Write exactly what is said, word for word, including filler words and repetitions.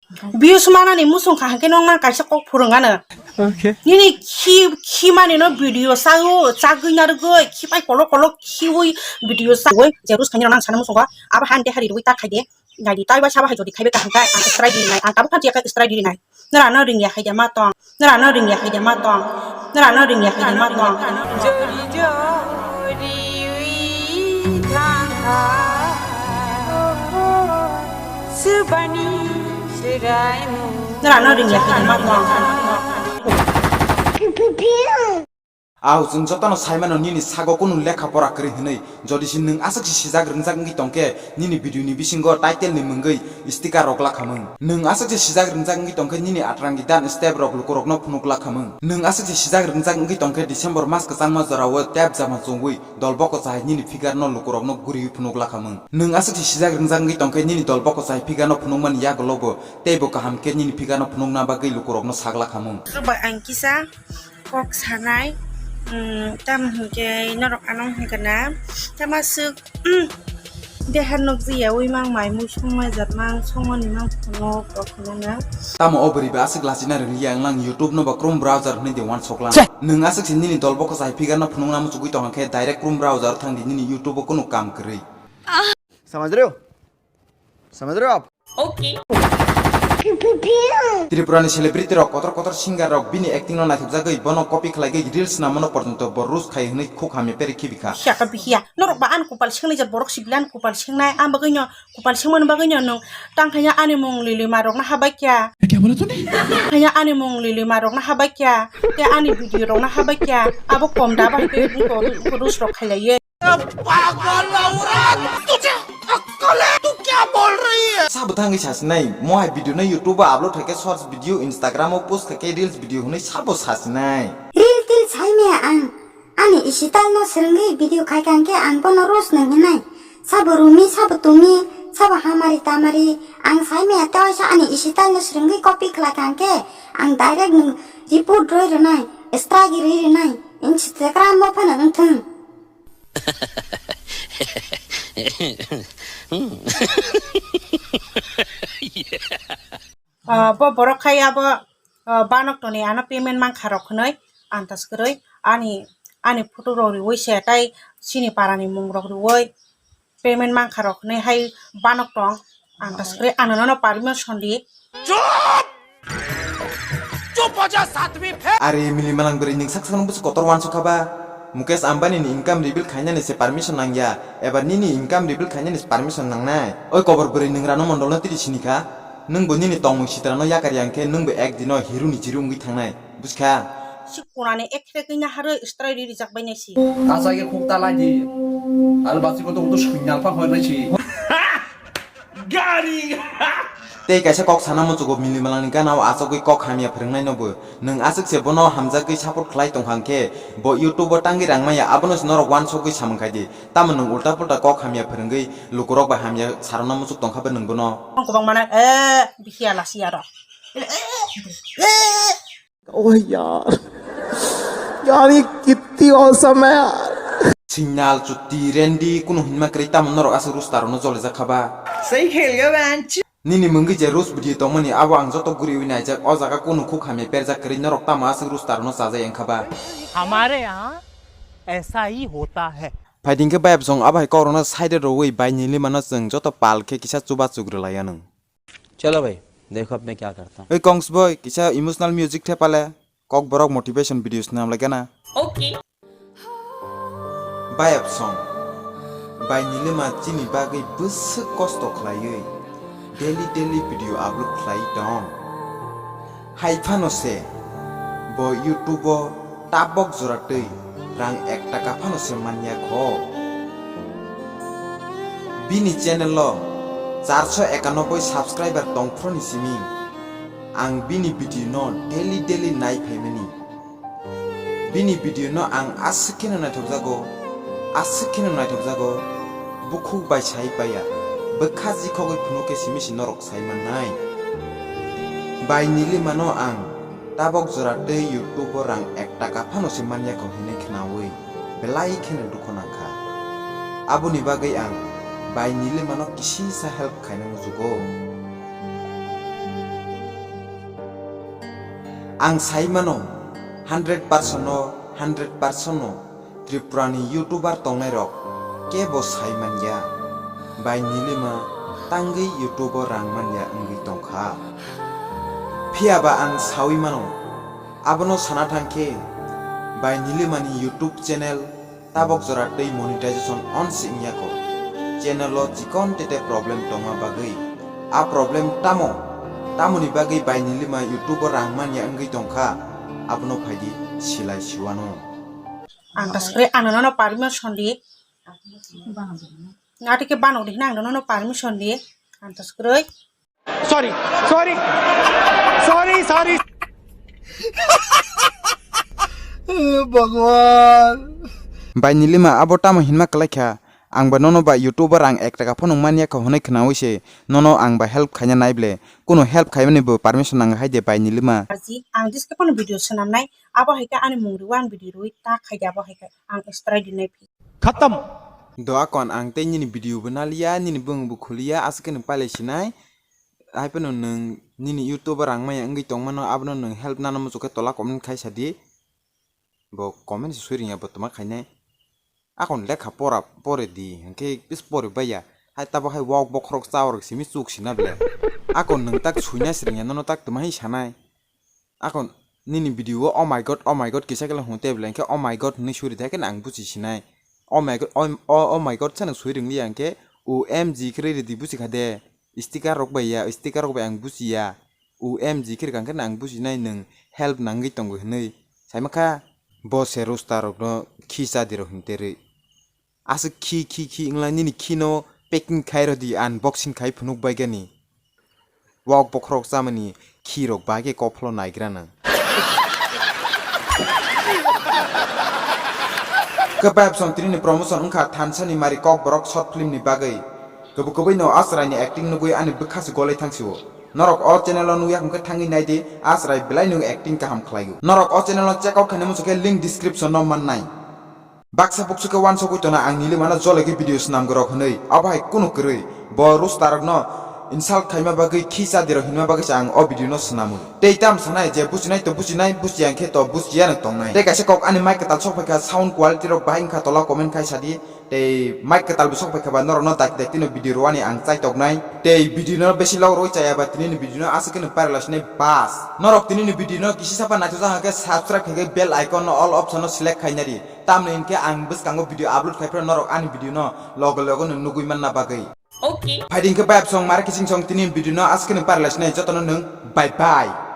Views manani muchung kha hwnkhe nokna kaisa kok phwrwng ano. Okay. Nini khi, khimani no video sao, chagwi narwgwi, khipai kolok kolok khiwi video sao, je roast khainai rok nang sana muchungo, abo han de hari rwi ta khaide, naidi tai bai sabo hai jodi khaibe kaham kai, ang strike di nai, ang tabuk phan chiyakhe strike di nai. Nora no ringya haide ma tong, nora no ringya haide ma tong, nora no ringya haide ma tong. Jori jori wi thang kha. Subani Sraimu. Nora no ringya haide ma tong. Au, chwng jotono saimano nini sago kunu lekha pora kwrwi hwnwi. Jodi se nwng aswk se sijak rwngjak wngwi tongkhe, nini video ni bisingo title ni mwngwi sticker rok lakhamung. Nwng aswk se sijak rwngjak wngwi tongkhe, nini atrangi dan step rok lukurokno phunuk lakhamung. Nwng aswk se sijak rwngjak wngwi tongkhe, December mas kwchangma jorao tep jama chungwi dol boko chahai nini figure no lukurokno guriwi phunuk lakhamung. Nwng aswk se sijak rwngjak wngwi tongkhe, nini dol boko chahai figure no phunukmani yagulo bo teibo kaham khe nini figure no phunukna bagwi lukurokno sak lakhamung. Ang kisa kok sanai, um, tamo hinkhe norok ano hinkhe na, tamo aswk, um, deha nukjaya wi mang mai mui songmai jat mang songmani mang phunuk rok hinana. Tamo o bwrwi ba aswk lachina rwliya wnglang YouTube no ba Chrome browser hwnwi de wansoklang. Nwng aswk se nini dol boko chahai figure no phunukna muchugwi tongkha khe direct Chrome browser thangdi, nini YouTube o kunu kam kwrwi. समझ रहे हो? समझ रहे हो आप? Tripura ni celebrity rok, kotor kotor singer rok bini acting no naithokjagwi bono copy khlaigwi reels namano porjonto bo roast khai hwnwi khuk hamya peri khibi kha. Hiya ka bihiya, norok ba ani kupal sengni jat borok sibili ani kupal sengnai, ang bagwi no kupal sengmani bagwi no nwng tang khaina ani mung lili ma rok na habai kya. Kya bola tune? Khaina ani mung lili ma rok na habai kya, te ani video rok na habai kya, abo kom da ba hai khe roast rok khailaiye. पागल औरत, तुझे अक्कल है? तू क्या बोल रही है? Sabo thangwi sasinai, mohai video no YouTube o upload khaikhe, shorts video, Instagram o post khaikhe, reels video hwnwi sabo sasinai. Reel til saimaya ang, ani isital no swrwngwi video khaikha hwnkhe ang bono roast nang hinai. Sabo rumi, sabo tumi, sabo hamari tamari, ang saimaya tei waisa ani isital no swrwngwi copy khlaikha hwnkhe, ang direct nwng report rwi rwnai, strike rwi rwnai, Instagram o phano wngthung. Ah, bo borok khai abo, ah, banok toni ano payment mankha rok hwnwi antas kwrwi ani, ani photo rok riwi se tai chini para ni mung rok riwi payment mankha rok hwnwi hai banok tong antas kwrwi ano nono permission di. चुप! चुप हो जा सातवीं fail. Are mili malang bwrwi nwng sak sakno bwswk kotor wansuk kha ba? Mukesh Ambani ni income reveal khainani se permission nangya, eba nini income reveal khainani se permission nangnai? Oi kobor bwrwi, nwng Rano Mondol no tiri sini kha? Nwng bo nini tongmung sitra no yakar yang khe nwng bo ek dino hero ni jiru wngwi thangnai, buj kha? Si kunani ek khe khe naharwi strai ri rijak bai nai si. Asage khuk ta lai di. Al basi ko to to sunyal pa hoi nai si. Gari! Tei kaisa kok sana muchugo mili malangni ganao achogwi kok hamya phwrwngnaino bo. Nwng aswk se bono hamjagwi support khlai tongkha hwnkhe bo YouTube o tangwi rang maya, abono se norok wansokgwi samung khai di. Tamo nwng ulta pulta kok hamya phwrwngwi lukurok bai hamya sarwna muchuk tongkha bo nwng bono. Ang kwbang mana, eh, bihiya lasi aro. Eh, eh, eh. Oh yaar, yaar ye kitni awesome hai yaar. Signal chutti rendi kunu hinma kwrwi tamo norok aswk roast rokno jolijak kha ba? Sahi khel gaya banchi. Nini mungwi je roast video tongmani abo ang joto guriwi naijak, o jaga kunu khuk hamya perjak kwrwi norok tamo aswk roast rokno chajai wngkha ba? हमारे यहाँ ऐसा ही होता है। Phaidi hwnkhe bayapsong abo hai kokrokno side rwwi bai nili mano chwng joto pal khe kisa chubachu rwlai anw. चलो भाई, देखो अब मैं क्या करता हूँ। Oi Kongs boy, kisa emotional music thepale, kok borok motivation videos namlai gana. Okay. Bayap song. Bai nilima chini bagwi bwswk kosto khlaiwi daily daily video upload khlai tong. Hai phano se bo YouTube o tabok jora twi rang ek taka phano se manya kho. Bini channel o charso ekanoboi subscriber tongphuru ni simi ang bini video no daily daily nai phaimani. Bini video no ang aswk kheno naithokjago, aswk kheno naithokjago, bukhuk bai sai paiya, bwkha jikhogwi phunuk khe simi se norok sai mannai. Bai nilima no ang tabok jora tei YouTube o rang ek taka phano se manya kho hinwi khnaui belai kheno dukhu nangkha. Aboni bagwi ang bai nilima no kisisa help khaina muchugo. Ang sai mano, hundred percent no, hundred percent no Tripura ni YouTuber tongnai rok kebo sai manya. Bai Nilima tangwi YouTube o rang manya wngwi tongkha. Phiya ba ang sawi mano, abono sana thangkhe, bai Nilima ni YouTube channel tabok jora tei monetization on se wngya kho. Channel o chikon tete problem tongma bagwi. A problem tamo? Tamoni bagwi bai Nilima YouTube o rang manya wngwi tongkha, abono phaidi silai siwano. Ang ta swkre ano nono permission di. Nati ke banok di hina ang nono permission di. Ang ta swkre. Sorry, sorry, sorry, sorry. Bhagwan. Bai Nilima, abo tamo hinma kwlai kha? Ang ba nono ba YouTube o rang ek taka phano manya kha hwnwi khnaui se nono ang ba help khaina nai ble. Kuno help khaimani bo permission nang hai de bai Nilima. Arji, ang diske phano video swnam nai. Abo hai khe ani mung riwi ang video riwi ta khai de abo hai khe ang extra di nai phi. Khatam. Do akon ang tei nini video bo naliya, nini bwng bo khuliya, aswk khe nwng pailai sinai. Hai phano nwng nini YouTube o rang maya wngwi tongmano, abono nwng help nana muchukhe tola comment khai sadi. Bo comment se swiringya bo twma khainai. Akon lekha pora pore di, hwnkhe is pore baiya. Hai tabok hai wok bokhorok chawarok simi chuk sina ble. Akon nwng tak suina siringya, nono tak twma hai sanai. Akon nini video o "Oh my God, oh my God" kisa kela hwn tei belai khe "Oh my God" hwnwi suri thai khe ang buchi sinai. "Oh my God, oh, oh, oh my God" sano suri wngliya hwnkhe "O M G" khe riri di buchi kha de. Sticker rok bai ya, sticker rok bai ang buchi ya. "O M G" khe rikang khe ang buchi nai nwng help nangwi tongo hwnwi. Saima kha bo se roaster rokno khi cha di rok hwn terwi. Aswk khi, khi, khi wngla nini khino packing khai rw di, unboxing khai phunuk bai gani. Wok bokhorok chamani khi rok ba khe kopholo naigra nang. Khe bayapsong tini ni promotion wngkha thansa ni mari kok borok short film ni bagwi. Kwbwi kwbwi no Asrai ni acting nugwi ani bwkha se golai thang sio. Norok o channel o nugya hwnkhe thangwi nai di, Asrai belai no acting kaham khlai o. Norok o channel o check out khaina muchung khe link description no man nai. Baksa buksu khe wansugwi tongna ang Nilimano jologwi video swnam gorok hwnwi, abo hai kunu kwrwi. Bo roaster rokno insult khaima bagwi, khi cha di rok hinma bagwi se ang o video no swnamo. Tei tam sanai je buchinai to buchinai, buchiya khe to buchiya no tongnai. Tei kaisa kok ani mic kwtal sok phaikha, sound quality rok bahai wngkha tola comment khai sadi. Tei mic kwtal bo sok phaikha ba norokno dakti dakti no video rwani ang chaitoknai. Tei video no besi log rwi chaya ba tini ni video no aswk khe no viral sinai bas. Norok tini ni video no kisi sapa naithok jak khe subscribe khai khe bell icon no all option no select khainari. Tamni hinkhe ang bwskango video upload khai phano norok ani video no logo logo no nugwi manna bagwi. Okay. Phaidi hinkhe bayapsong mara kiching song tini video no aswk khe no viral sinai jotono nwng bye bye.